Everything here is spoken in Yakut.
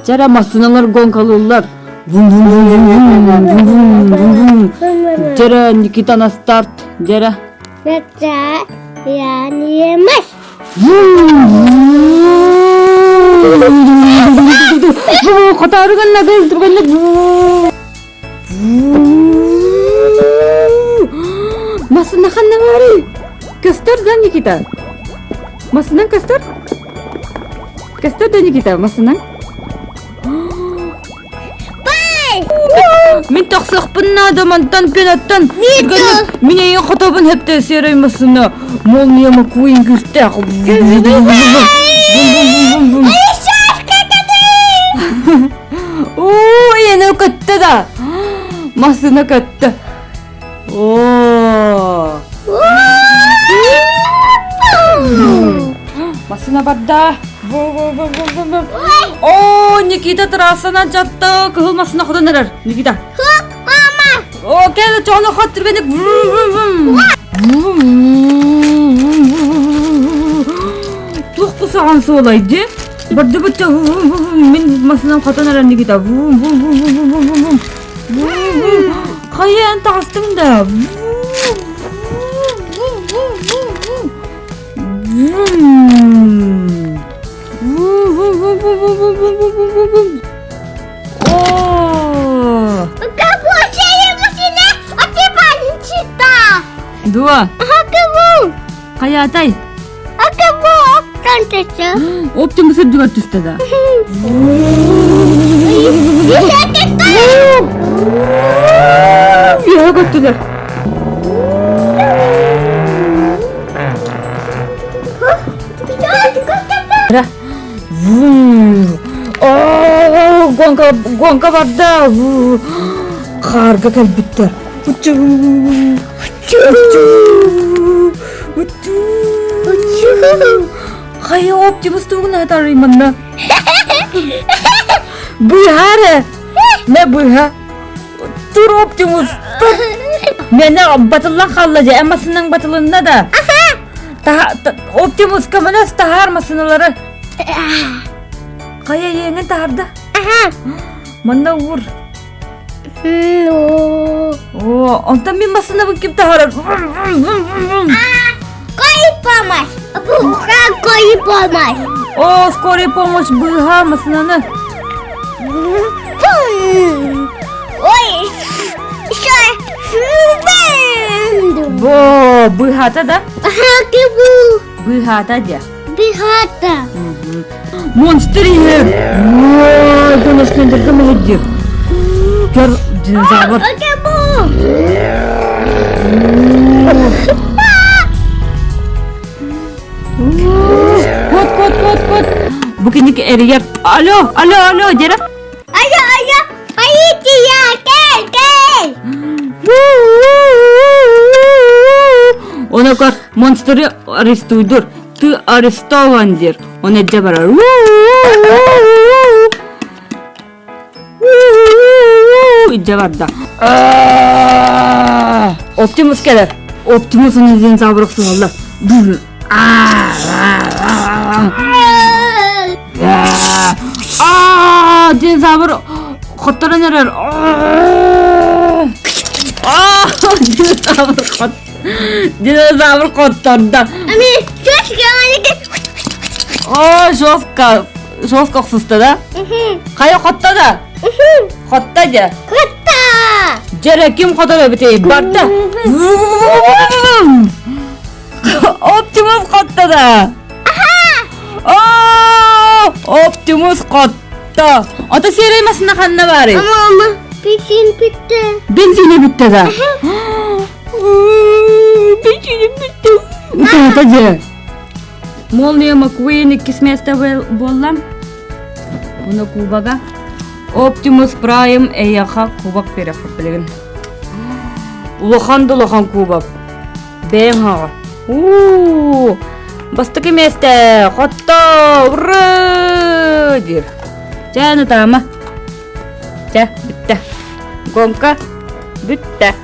Чара массыыналар гонкалыыллар. Вум-вум-вум-вум-вум-вум-вум. Дьэрэ, Никита на старт. Дьэрэ. Я не мать. Хотоору гынна кыл түргэнник. Массыына ханна баарый? Көстөр да, Никита? Массыынан көстөр? Көстөр да, Никита, массыынан? Мин тахсыахпын наада мантан пенаттан. Түргэнник мин эйигин хотобун хэптэ серый массыына. Молния Маккуин күүстээх. Оо, эйэни көттө да. Массыына көттө. Оо. Массыына барда. О, Никита трассанан чатты. Кыһыл массыына хотон эрэр. Никита. Мама. О, кэл, чону хот түргэнник. Туох кусаҕан суолай дии? Бардыбыт мин массыынам хотон эрэр Никита. Хайаан таҕыстыҥ да? О! Дуо? Хайатай? Оптимус үрдүгэр түстэ да? Үөһэ көттүлэр. О, гонка, гонка барда. Хаарга кэлбиттэр. Учу, учу, учу. Хайа Оптимус тугун атарый манна? Быһа Не быһа. Тур Оптимус, тур. Мені батыллан қалла же, эмасының батылынна да. Оптимус көмөлөс таһаар массыыналары. Хайа иэҥин таһарда? Манна уур. О, онтон мин массыынабын ким таһаарар? Скорый помощь! Скорый помощь! О, скорый помощь быыһаа массыынаны. Ой, Бо, быыһаата да? Быыһаата дьэ. Быыһаата. Монстр иһэр. Ой, доношкендерге мөһүддүр. Көр динозавр. Кот, кот, кот, кот. Бу киник эрийэр. Алло, алло, алло, дера. Алло, алло, полиция, кел, кел. Оны көр, монстры арестуйдур. Ты арестован дир. Оны эдже барар. Идже барда. Оптимус келер. Оптимус оны динозавр охсуналла. Аа, динозавр хотторон эрэр. Аа, динозавр хот. Динозавр хоттордо. Ами, жестко О, жестко. Жестко охсуста да? Хайа хотто да? Хотто дьэ. Хотто! Дьэрэ ким хотор эбитий? Барда. Оптимус хотто да. О, Оптимус хотто. Ото серый масына ханна баарый? Мама, бензин бүттэ. Бензини бүттэ да. Бензини бүттэ. Ытаата дьэ. Молния Маккуин иккис место буолла. Уну кубога. Оптимус Прайм эйэхэ кубок берехпит билигин. Улахан да улахан кубок. Бэйэҥ хаҕа. Уу! Бастакы миэстэ! Хотто! Ура! диир. Чэ, аны таама. Чэ, бүттэ. Гонка бүттэ.